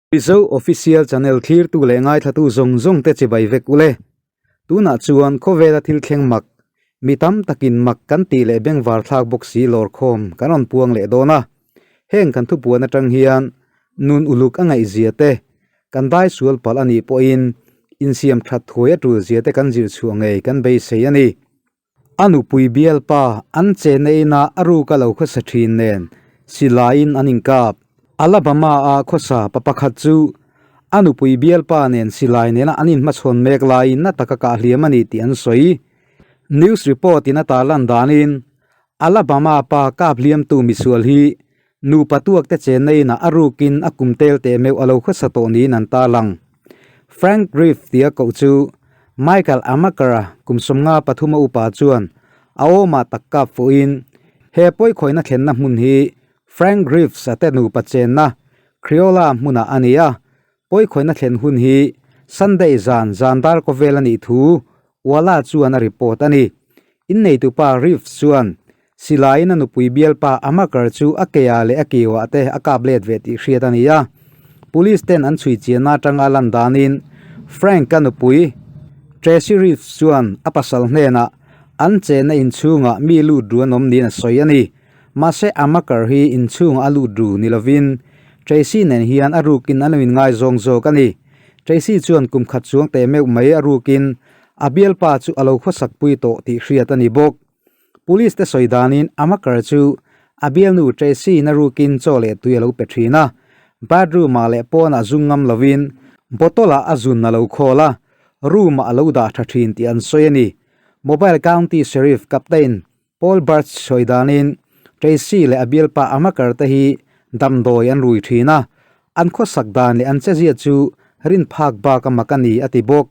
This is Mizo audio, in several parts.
Mizo Official Channel thlirtu leh ngaithlatu zawng zawng te chibai vek ule. Tunah chuan khawvela thil thleng mak, mi tam takin mak kan tih leh bengvar thlak bawk si lawrkhawm kan rawn puang leh dawn a. Heng kan thupuan atang hian nun uluk a ngaihzia te, kan dai sual palh a nih pawhin insiam that thuai a tul zia te kan zir chhuah ngei kan beisei a ni. A nupui bialpa an chenna inah a ruk a lo khawsa thin nen silaiin an inkap. Alabama-a khawsa pa pakhat chu a nupui bialpa nen silai nena an inhmachhawn mek laiin na taka kah hliam a ni tih an sawi. News report-in a tarlan danin Alabama pa kap hliamtu misual hi nupa tuakte chenna inah a rukin a kum tel teh meuh a lo khawsa tawh niin an tarlang. Frank Griff tia koh chu Michael Amaker-a kum 53 a upa chuan a awmah tak kap fuhin he pawikhawiina thlenna hmun hi Frank Griffs-a te nupa chenna Creola hmunah a ni a, pawikhawiina thlen hun hi Sunday zan zan dar kawvel a nih thu Walla chuan a report a ni. Inneitupa Reeves chuan silaiin a nupui bialpa Amaker chu a keah leh a kiuah te a kap let ve tih hriat a ni a. Police ten an chhui chianna atanga lan danin Frank-a nupui Tracy Reeves chuan a pasal hnenah an chenna inchhungah mi lut ru an awm niin a sawi a ni. Mahse Amaker hi inchhungah a lut ru ni lovin Tracy nen hian a rukin an lo inngaizawng zawk a ni. Tracy chuan kum khat chuang teh meuh mai a rukin a bialpa chu a lo khawsak pui tawh tih hriat a ni bawk. Police te sawi danin Amakar chu a bialnu Tracy na rukin chaw leh tui a lo pe thin a, bathroom ah leh pawnah zung ngam lovin bottle ah a zun a lo khawl a, room ah a lo dah tha thin tih an sawi a ni. Mobile County Sheriff Captain Paul Birch sawi danin Tracy leh a bialpa Amakar te hi damdawi an rui thin a, an khawsak dan leh an chezia chu rin phak bak a mak a ni a ti bawk.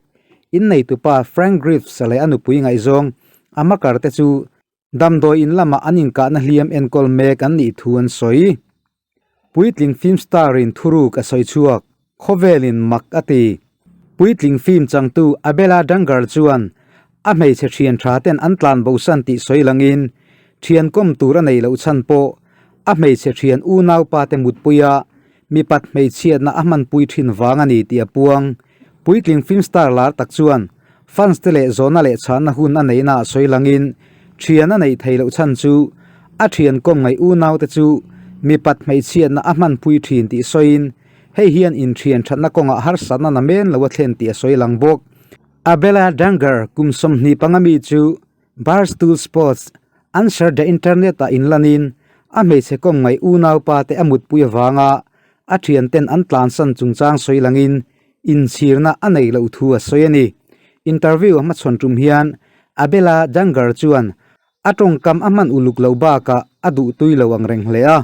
Inneitupa Frank Greaves leh a nupui ngaihzawng Amakar te chu damdawi in lamah an inkahna hliam enkawl mek an nih thu an sawi. Puitling film star in thuruk a sawi chhuak, khawvelin mak a ti. Puitling film changtu Abela Dangar chuan a hmeichhe thian tha ten an tlan bosan tih sawi langin thian kawm tur a nei loh chhan pawh a hmeichhe thian unaupa te mutpuia mipat hmeichhiatna a hmanpui thin vang a ni tih a puang. Puitling film star lar tak chuan fans te leh zawhna leh chhanna hun a neihna ah sawi langin thian a neih theih loh chhan chu a thian kawm ngaih unau te chu mipat hmeichhiatna a hmanpui thin tih sawiin hei hian inthian thatna kawngah harsatna na men lo a thlen tih a sawi lang bawk. Abela Dangar kum 25 mi chu Barstool Sports Answer the Internet ah inlanin a hmeichhe kawm ngaih unaupa te a mutpui avanga a thian ten an tlansan chungchang sawi langin Inchhirna a neih loh thu a sawi a ni. Interview a hmachhawn tum hian Abela Dangar chuan a tawngkam a hman uluk loh bakah a duh tui lo ang reng hle a.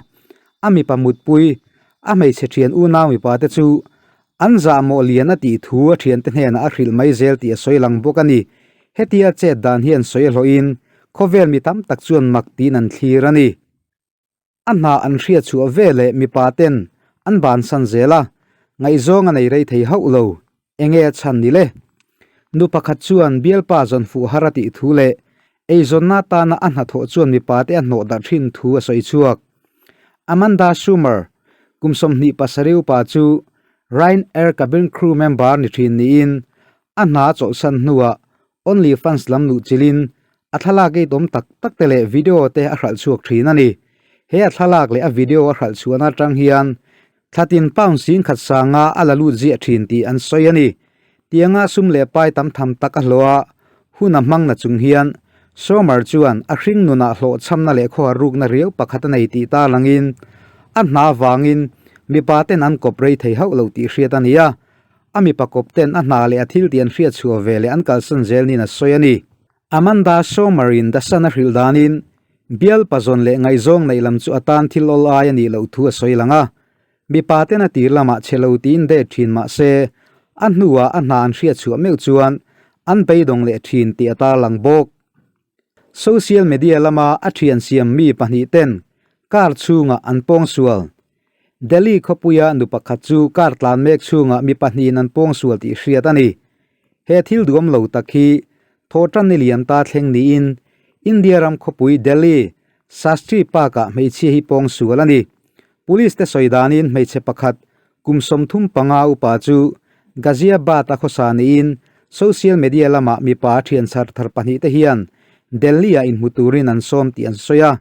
A mipa mutpui, a hmeichhe thian unau mipa te chu an zahmawh lian a tih thu a thiante hnenah a hrilh mai zel tih a sawi lang bawk a ni. Hetia chet dan hian sawi a hlawhin khawvel mi tam tak chuan mak tiin an thlir a ni. A hna an hriat chhuah ve leh mipa ten an bansan zel a, ngaihzawng a nei rei thei hauh lo. Enge a chhan ni le? Nu pakhat chuan bialpa zawn fuh har a tih thu leh eizawnna atana a hnathawh chuan mipa te a hnawh darh thin thu a sawi chhuak. Amanda Schumer, kum 27 upa chu Ryanair cabin crew member ni thin niin a hna a chawlhsan hnuah OnlyFans lam luh chilin a thlalak ei tawm tak tak te leh video te a hralh chhuak thin a ni. He a thlalak leh a video a hralh chhuahna atang hian thlatin pound 10,000 sanga a la lut ziah thin tih an sawi a ni. Tianga sum leh pai tam tham tak a hlawh a, hun a hmang na chung hian Sommer chuan a hring nunah hlawhchhamna leh khawhar rukna riau pakhat a nei tih ta langin a hna vangin mipa ten an kawp rei thei hauh lo tih hriat a ni a. A mipa kawp ten a hna leh a thil tih an hriat chhuah ve leh an kalsan zel niin a sawi a ni. Amanda Schumer-in The Sun a hrilh danin, bial pazawn leh ngaihzawng neih lam chu a tan thil awl ai a nih loh thu a sawi lang a. Mipa ten a tir lamah chhe lo tiin date thin mah se, a hnuah a hna an hriat chhuah meuh chuan an beidawng leh thin tih a tarlang bawk. Social media lama a thian siam mi pahnih ten car chhungah an pawngsual. Delhi khawpuia nu pakhat chu car tlan mek chhungah mi pahnihin an pawngsual tih hriat a ni. He thil duam lo tak hi thawhtan ni lian ta thleng niin India ram khawpui Delhi Shastri Park-ah hmeichhia hi pawngsual a ni. Police te sawi danin hmeichhe pakhat Kum 35 upa chu Ghaziabad-a khawsa niin social media lamah mipa thian chhar thar pahnihte hian Delhi-ah inhmu turin an sawm tih an sawi a.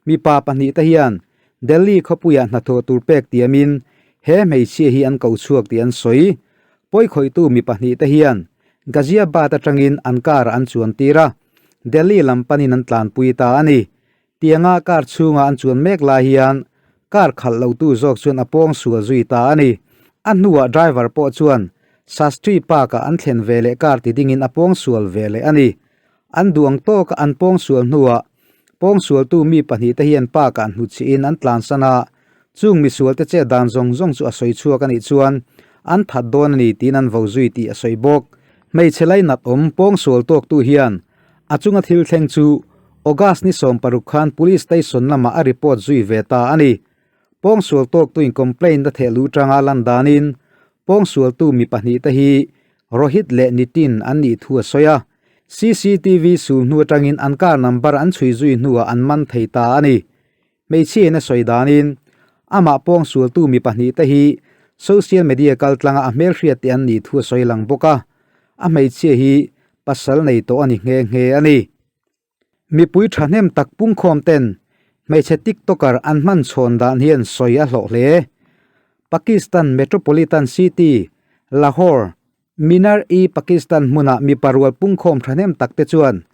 Mipa pahnihte hian Delhi khawpuiah hnathawh tur pek tiamin he hmeichhia hi an ko chhuak tih an sawi. Pawikhawihtu mi pahnihte hian Ghaziabad atangin an car an chuan tir a, Delhi lam panin an tlanpui ta a ni. Tianga car chhunga an chuan mek lai hian car khalh lotu zawk chuan a pawng sual zui ta a ni. A hnuah driver pawh chuan Shastri Park-ah an thlen ve leh car ti dingin a pawng sual ve leh a ni. An duang tawka an pawng sual hnuah pawng sualtu mi pahnihte hian park-ah hnutchhihin an tlansan a, chung misualte chet dan zawng zawng chu a sawi chhuak a nih chuan an that dawn a ni tiin an vo zui tih a sawi bawk. Hmeichhe lainat awm pawng sual tawktu hian a chunga thil thleng chu August ni 16 khan Police Station lamah a report zui ve ta a ni. Pawngsual tawktuin complaint a theh luh tanga lan danin pawngsualtu mi pahnihte hi Rohit leh Nitin an nih thu a sawi a. CCTV sul hnu atangin an car number an chhui zui hnuah an man thei ta a ni. Hmeichhiain a sawi danin amah pawngsualtu mi pahnihte hi social media kaltlanga a hmelhriat te an nih thu a sawi lang bawk a. A hmeichhia hi pasal nei tawh a ni nghe nghe a ni. Mipui thahnem tak pungkhawm ten hmeichhe tiktoker an hman chhawn dan hian sawi a hlawh hle. Pakistan Metropolitan City, Lahore, Minar-e-Pakistan hmuna mipa rual pungkhawm thahnem tak te chuan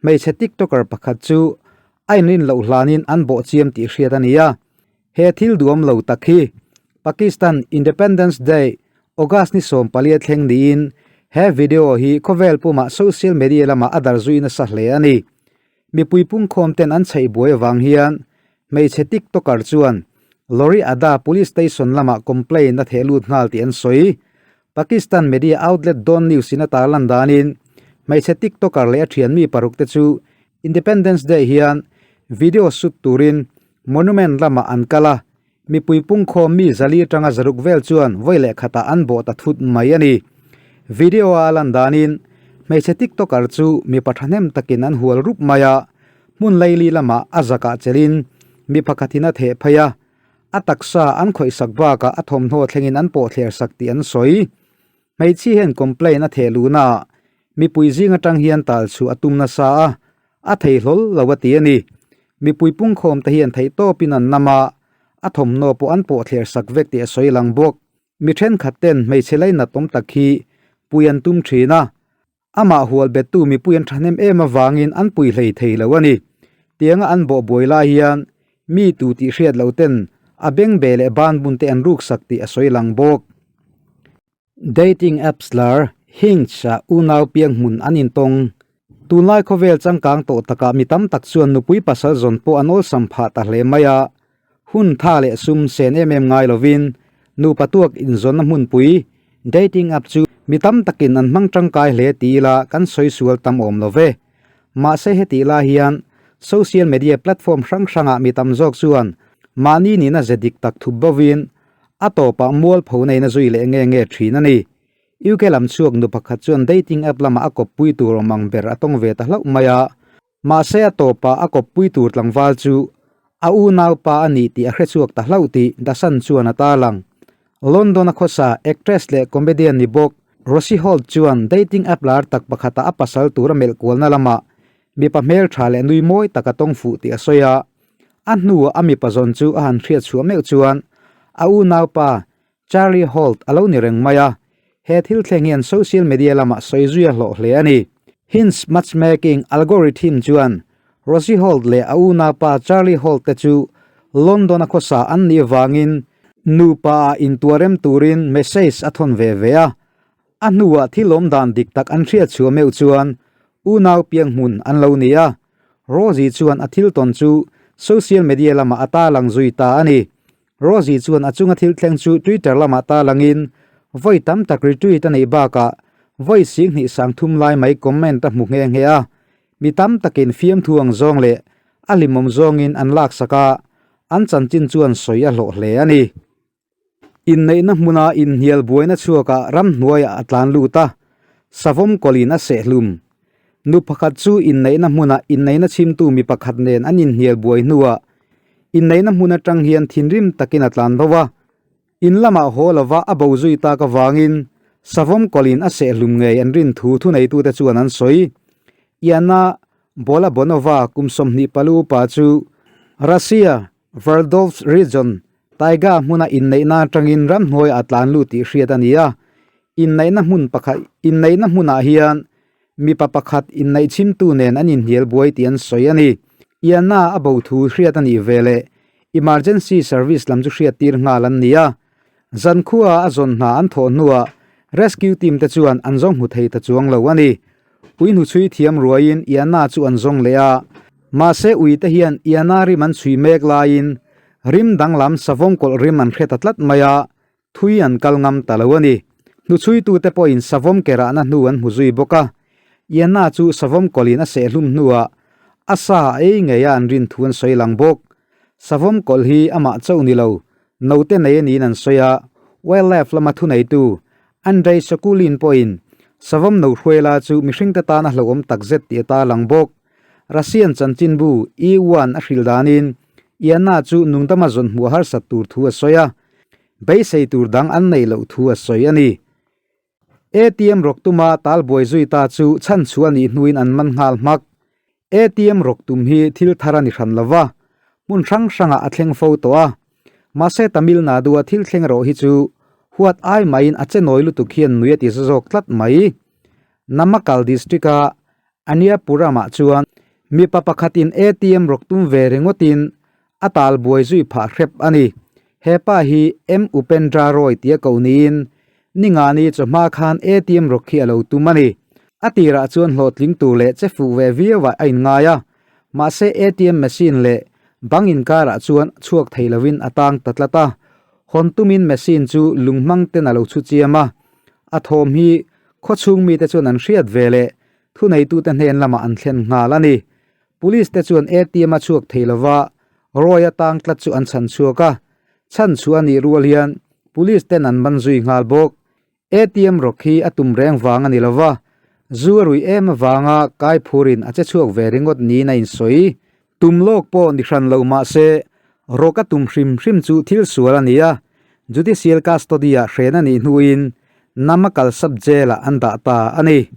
hmeichhe tiktoker pakhat chu a inrin loh hlanin an bawh chiam tih hriat a ni a. He thil duam lo tak hi Pakistan Independence Day, August ni 14 thleng niin he video hi khawvel pumah social media lamah a darh zui nasa hle a ni. Mipui pungkhawm ten an chheih buai avang hian hmeichhe tiktoker chuan Lori Adda police station lamah complaint a theh lut nghal tih an sawi. Pakistan media outlet Dawn News in a tarlan danin hmeichhe tiktoker leh a thian mi paruk te chu Independence Day hian video shoot turin Monument lamah an kal a, mipui pungkhawm mi zali atanga zaruk vel chuan vawi leh khatah an bawh ta thut mai a ni. Video a lan danin hmeichhe tiktoker chu mipa thahnem takin an hual rup mai a, hmun laili lamah a zakah chelin mi pakhatin a theh phei a, a taksa an khawihsak bakah a thawmhnaw thlengin an pawhthler sak tih an sawi. Hmeichhi hian complaint a theh luhna ah mipui zing atang hian tal chhuah a tum nasa a, a thei hlawl lo a ti a ni. Mipui pungkhawm te hian theih tawpin an nam a, a thawmhnaw pawh an pawh thler sak vek tih a sawi lang bawk. Mi thenkhat ten hmeichhe lainat awm tak hi pui an tum thin a, amah hual bettu mipui an thahnem em avangin an pui hlei thei lo a ni. Tianga an bawh buai lai hian mi tu tih hriat lo ten a bengbeh leh banbun te an ruk sak tih a sawi lang bawk. Dating apps lar Hinge ah unau piang hmun an intawng. Tunlai khawvel changkang tawh takah mi tam tak chuan nupui pasal zawn pawh an awlsam phah ta hle mai a. Hun tha leh sum sen em em ngai lovin nupa tuak inzawnna hmunpui dating app chu mi tam takin an hmang tangkai hle ti ila kan sawi sual tam awm lo ve. Mahse hetih lai hian social media platform hrang hrangah mi tam zawk chuan mahni nihna ze dik tak thup bovin A tawpah mualpho neina zui leh nge nge thin a ni. UK lam chhuak nu pakhat chuan dating app lamah a kawppui tur awm ang ber a tawng ve ta hlauh mai a. Mahse a tawpah a kawppui tur tlangval chu a unaupa a ni tih a hre chhuak ta hlauh tih The Sun chuan a tarlang. London a khawsa actress leh comedian ni bawk Rosie Holt chuan dating app lar tak pakhatah a pasal tur a melh kualna lamah mipa hmeltha leh nui mawi tak a tawng fuh tih a sawi a. A hnuah a mipa zawn chu a han hriat chhuah meuh chuan a unaupa Charlie Holt a lo ni reng mai a, he thil thleng hian social media lamah sawi zui a hlawh hle a ni. Hinge matchmaking algorithm chuan Rosie Holt leh a unaupa Charlie Holt te chu London a khawsa an nih avangin nupa ah intuarem turin message a thawn ve ve a. A hnuah thil awm dan dik tak an hriat chhuah meuh chuan unau piang hmun an lo ni a. Rosie chuan a thil tawn chu social media lamah a tarlang zui ta a ni. Rosie chuan a chunga thil thleng chu Twitter lamah tarlangin vawi tam tak retweet a neih bakah vawi 20 30 lai mai comment a hmu nghe nghe a. Mi tam takin fiamthu ang zawng leh a hlimawm zawngin an laksak a, an chanchin chuan sawi a hlawh hle a ni. Inneihna hmuna inhnial buaina chhuakah ramhnuaiah a tlan lut a, savawm kawlin a sehhlum. Nu pakhat chu inneihna hmuna inneihna chhimtu mi pakhat nen an inhnial buai hnuah inneihna hmun atang hian thinrim takin a tlan bo a. In lamah haw lova a bo zui tak avangin savawm kawlhin a sehhlum ngei an rin thu thuneitute chuan an sawi. Iana Bolabonova kum 20 palu upa chu Russia Sverdlovsk Region Taiga hmuna inneihna atangin ramhnuaiah a tlan lut tih hriat a ni a. Inneihna hmun pakhat inneihna hmunah hian mipa pakhat inneihchhimtu nen an inhnial buai tih an sawi a ni. Iana a bo thu hriat a nih veleh emergency service lam chu hriat tir nghal an ni a. Zankhua a zawn hna an thawh hnuah rescue team te chuan an zawng hmu thei ta chuang lo a ni. Ui hnuchhui thiam ruaiin Iana chu an zawng leh a, mahse ui te hian Iana rim an chhui mek laiin rim danglam savawm kawlh rim an hre ta tlat mai a, thui an kal ngam ta lo a ni. Hnuchhuitute pawhin savawm ke rahna hnu an hmu zui bawk a, Iana chu savawm kawlhin a sehhlum hnuah a sa a ei ngei a an rin thu an sawi lang bawk. Savawm kawlh hi amah chauh ni lo, note nei a niin an sawi a, wildlife lama thuneitu Andrei Sokulin pawhin savawm no hruaila chu mihringte tan a hlauhawm takzet tih a tarlang bawk. Russian chanchinbu E-one a hrilh danin Iana chu nungdama zawn hmuh a harsat tur thu a sawi a, beisei tur dang an neih loh thu a sawi a ni. ATM rawk tuma talbuai zui ta chu chhanchhuah a nih hnuin an man nghal hmak. ATM rawk tum hi thil thar a ni hran lo va, hmun hrang hrangah a thleng fo tawh a. Mahse Tamil Nadu-a thil thleng erawh hi chu huat ai maiin a che nawi lutuk hian nui a ti za zawk tlat mai. Namakkal district-a Aniyapuram-ah chuan mipa pakhatin ATM rawk tum ve ringawtin a tal buai zui phah hrep a ni. He pa hi M Upendra Roy tia ko niin Ningani chawhma khan ATM rawk hi a lo tum a ni. A tirah chuan hlawhtling tur leh che fuh ve viauah a inngai a, mahse ATM machine leh bank inkarah chuan chhuak thei lovin a tang ta tlat a. Hawn tumin machine chu lung hmang ten a lo chhu chiam a, a thawm hi khawchhung mite chuan an hriat ve leh thuneitute hnen lamah an thlen nghal a ni. Police te chuan ATM a chhuak thei lova, Roy a tang tlat chu an chhan chhuak a, chhan chhuah a nih rual hian Police ten an man zui nghal bawk. ATM rawk hi a tum reng vang a ni lova, zu a rui em avanga kai phurin a che chhuak ve ringawt niin a insawi. Tum lawk pawh ni hran lo mah se, rawk a tum hrim hrim chu thil sual a ni a, Judicial Custody-ah hren a nih hnuin Namakal Sub-Jail-ah an dah ta a ni.